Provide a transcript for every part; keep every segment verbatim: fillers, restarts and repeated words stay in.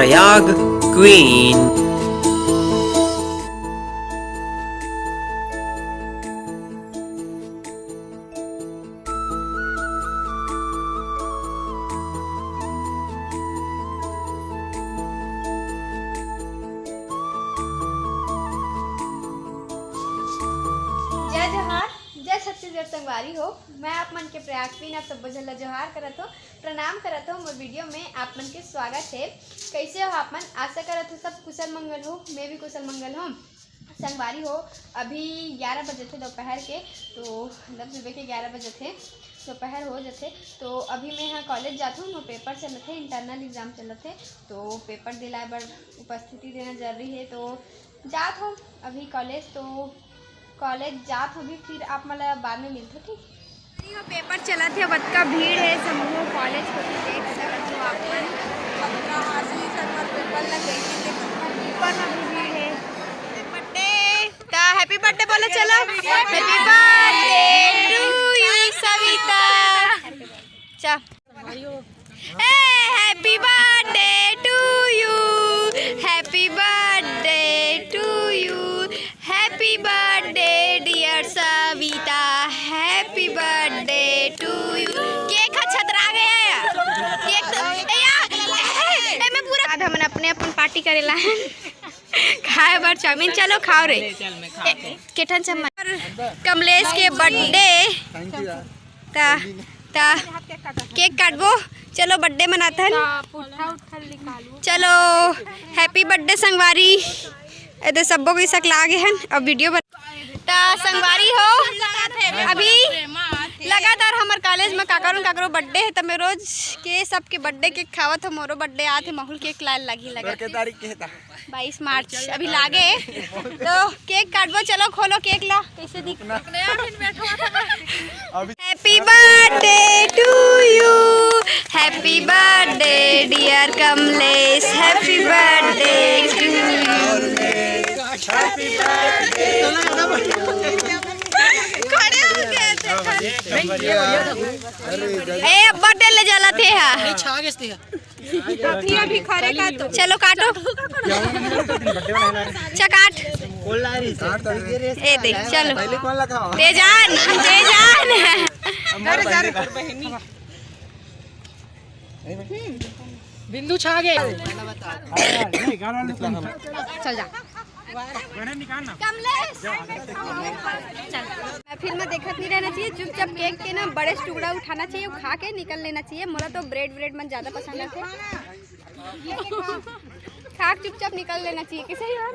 Prayag queen. जय जोहार, जय छत्तीसगढ़ संगवारी हो। मैं आप मन के प्रयाग क्वीन आप सब्बो झन ला जोहार करत हो, प्रणाम करत हो। मोर वीडियो में आप मन के स्वागत है। कैसे हो आप मन? आशा करत हो सब कुशल मंगल हो। मैं भी कुशल मंगल हूँ। संगवारी हो, अभी ग्यारह बजे थे दोपहर के, तो मतलब सुबह के ग्यारह बजे थे, दोपहर हो जथे। तो अभी मैं यहाँ कॉलेज जात हूँ, मोर पेपर चलत है, इंटरनल एग्जाम चलत है, तो पेपर दिलाए बर उपस्थिति देना जरूरी है। तो जात हूँ अभी कॉलेज, तो कॉलेज जात हूँ अभी, फिर आप मन ला बाद में मिलथो, ठीक? अरे, वो पेपर चलत हे, बतका भीड़ है, समूह कॉलेज को भी देख सकत हो आप मन। पेपर में भी भीड़ है। बर्थडे, तो हैप्पी बर्थडे बोलो, चलो। Happy birthday to you, Savita. चल। ए, happy birthday to you, happy birthday to you, happy birthday dear Savita, happy birthday to you। Cake ह छतरा गया यार। केक तो, ए यार, ए, ए, मैं पूरा आधा मन अपने अपन पार्टी करेला। खाए बर चाउमीन, चलो खाओ रे। चल, मैं खा ए, के ठन चम्मच। कमलेश के बर्थडे। Thank you यार। ता, ता, केक काटबो। चलो, बर्थडे मनाथन। ता, पुट्ठा उट्ठा निकालू। चलो, हैप्पी बर्थडे संगवारी। ए दे, सब्बो कोई सकला गे हन। अब वीडियो बन-, ता, संगवारी हो, अभी लगातार हमर कॉलेज में काकरो न काकरो बर्थडे है, त मैं रोज के सबके बर्थडे केक खावत हो। मोरो बर्थडे आत है, माहौल केक लाए लगी लगा। के तारीख के है ता? बाईस मार्च अभी लागे। तो केक काटबो, चलो खोलो केक ला, कैसे दिख। अभी Happy birthday to you, happy birthday dear Kamlesh, happy birthday to you। खड़े हो गए थे। ए, अब बर्थडे ले जाला थे हा। अभी अभी खरे का तो। चलो काटो। अच्छा काट। ए दे, चलो। पहले कौन लगाओ? तेजान, तेजान। बिंदु छा गए। चल जा। कमलेश। चल। महफिल में देखत नहीं रहना चाहिए, चुपचाप केक के ना बड़े से टुकड़ा उठाना चाहिए, खा के निकल लेना चाहिए। मोला तो ब्रेड व्रेड मन ज्यादा पसंद आथे। खा के चुपचाप निकल लेना चाहिए, कैसे ही बात।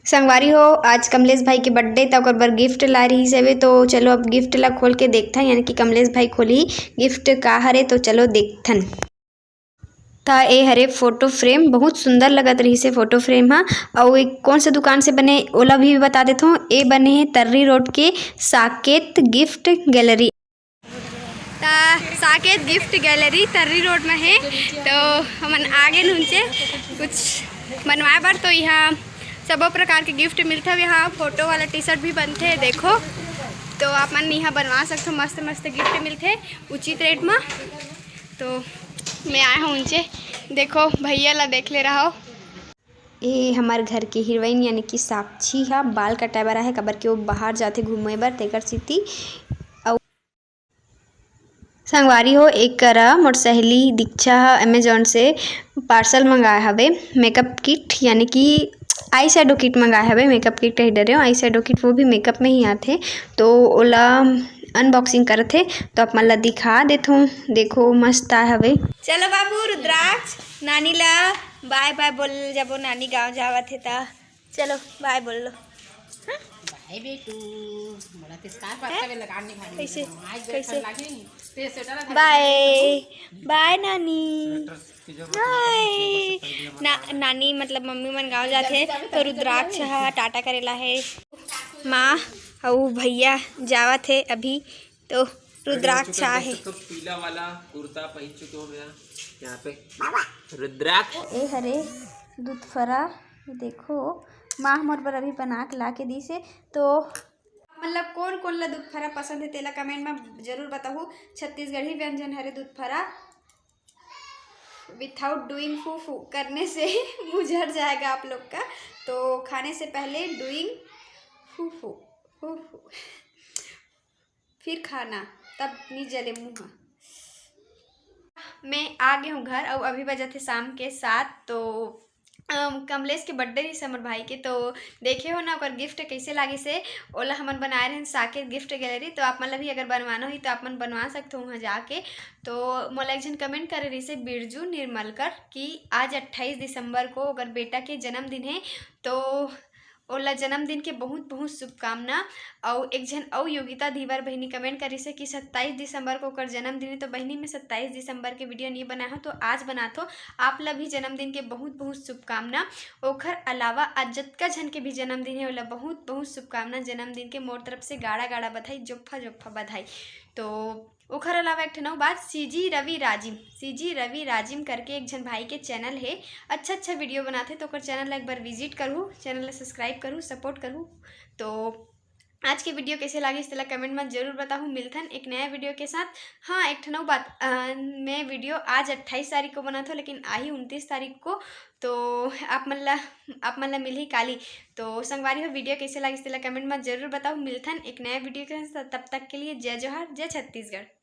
संगवारी हो, आज कमलेश भाई के बर्थडे, त ओकर बर गिफ्ट ला रहिस हवे। तो चलो, अब गिफ्ट ला खोल के देखथन, यानी कि कमलेश भाई खोली गिफ्ट का हरे। तो चलो देखथन। त ए हरे फोटो फ्रेम, बहुत सुंदर लगत रहिस हे फोटो फ्रेम ह। अउ ए कौन से दुकान से बने, ओला भी बता देथों। ए बने हे तर्री रोड के साकेत गिफ्ट गैलरी। त साकेत गिफ्ट गैलरी तर्री रोड में हे। तो हमन आगे नुंचे कुछ बनवाए बर। तो यहाँ सबो प्रकार के गिफ्ट मिलथे। यहाँ फोटो वाला टी शर्ट भी बनथे, देखो। तो आप मन यहाँ बनवा सकथो, मस्त मस्त गिफ्ट मिलथे उचित रेट में। तो मैं आए हूँ उनसे, देखो भैया ला देख ले रहा हो। ए हमर घर के हीरोइन यानी कि साक्षी हा बाल कटाए बर आहे, काबर कि वो बाहर जाथे घूमे बर, तेकर सेती। अउ संगवारी हो, एक करा मोर सहेली दीक्षा हा Amazon से पार्सल मंगाए हवे, मेकअप किट यानी कि आई शैडो किट मंगाए हवे। मेकअप किट कही डरे हो, आई शैडो किट, वो भी मेकअप में ही आथे। तो ओला अनबॉक्सिंग करत हे, तो आप मन ला दिखा देथों। देखो, मस्त आए हवे। चलो बाबू रुद्राक्ष, नानी ला बाय बाय बोल जाबो, नानी गाँव जावत हे ता। चलो बाय बोल लो। हाँ? बाय बेटू, मोला तो स्कार्फ हैं? आपका भी लगाने वाली कैसे? है। आज कैसे? बैठन लागे नहीं। ते स्वेटर लगा बाय। बाय नानी। हाय। ना, नानी मतलब मम्मी मन गाँव जाथे तो रुद्राक्ष हा टाटा करेला हे। माँ अउ भैया जावत हे अभी, तो रुद्राक्ष आहे। तो पीला वाला कुर्ता पहन चुके हो भैया, यहाँ पे रुद्राक्ष। ए हरे दूध फरा, देखो माँ हमर बर अभी बना के ला के दीस हे। तो मतलब कौन कौन ला दूध फरा पसंद है तेला कमेंट में जरूर बताहू। छत्तीसगढ़ी व्यंजन हरे दूध फरा। विथआउट डूइंग फू फू करने से मुझर जाएगा आप लोग का। तो खाने से पहले डूइंग फू फू, फू फू, फिर खाना, तब नी जले मुँह। मैं आ गए हूँ घर, और अभी बजत हे शाम के सात। तो अम, कमलेश के बर्थडे रहिस हमर भाई के, तो देखे हो ना ओकर गिफ्ट कैसे लागिस हे। ओला हमन बनाए रहन साकेत गिफ्ट गैलरी, तो आप मन ला भी अगर बनवाना होही तो आप मन बनवा सकते हो वहाँ जाके। तो मोला एक झन कमेंट करे रहिस हे बिरजू निर्मलकर कि आज अट्ठाईस दिसंबर को ओकर बेटा के जन्मदिन हे, तो ओला जन्मदिन के बहुत बहुत शुभकामना। अउ एक झन अउ योगिता धीवर बहिनी कमेंट करिस हे कि सत्ताईस दिसंबर को ओकर जन्मदिन हे, तो बहिनी मैं सत्ताईस दिसंबर के वीडियो नहीं बनाए हो तो आज बनात हो। आप ला भी जन्मदिन के बहुत बहुत शुभकामना। ओखर अलावा आज जतका झन के भी जन्मदिन हे ओला बहुत बहुत शुभकामना जन्मदिन के। मोर तरफ से गाड़ा गाड़ा बधाई, जोफा जोफा बधाई। तो ओखर अलावा एक ठन अउ बात, सीजी रवि राजिम, सीजी रवि राजिम करके एक झन भाई के चैनल हे, अच्छा अच्छा वीडियो बनाथे, तो ओकर चैनल ला एक बार विजिट करहू, चैनल ला सब्सक्राइब करहू, सपोर्ट करहू। तो आज के वीडियो कैसे लागिस तेला कमेंट में जरूर बताहू। मिलथन एक नया वीडियो के साथ। हाँ, एक ठन अउ बात, अ, मैं वीडियो आज अट्ठाईस तारीख को बनात हो, लेकिन आही उनतीस तारीख को, तो आप मन ला, आप मन ला मिलही काली। तो संगवारी हो, वीडियो कैसे लागिस तेला कमेंट में जरूर बताहू। मिलथन एक नया वीडियो के साथ, तब तक के लिए जय जोहार, जय छत्तीसगढ़।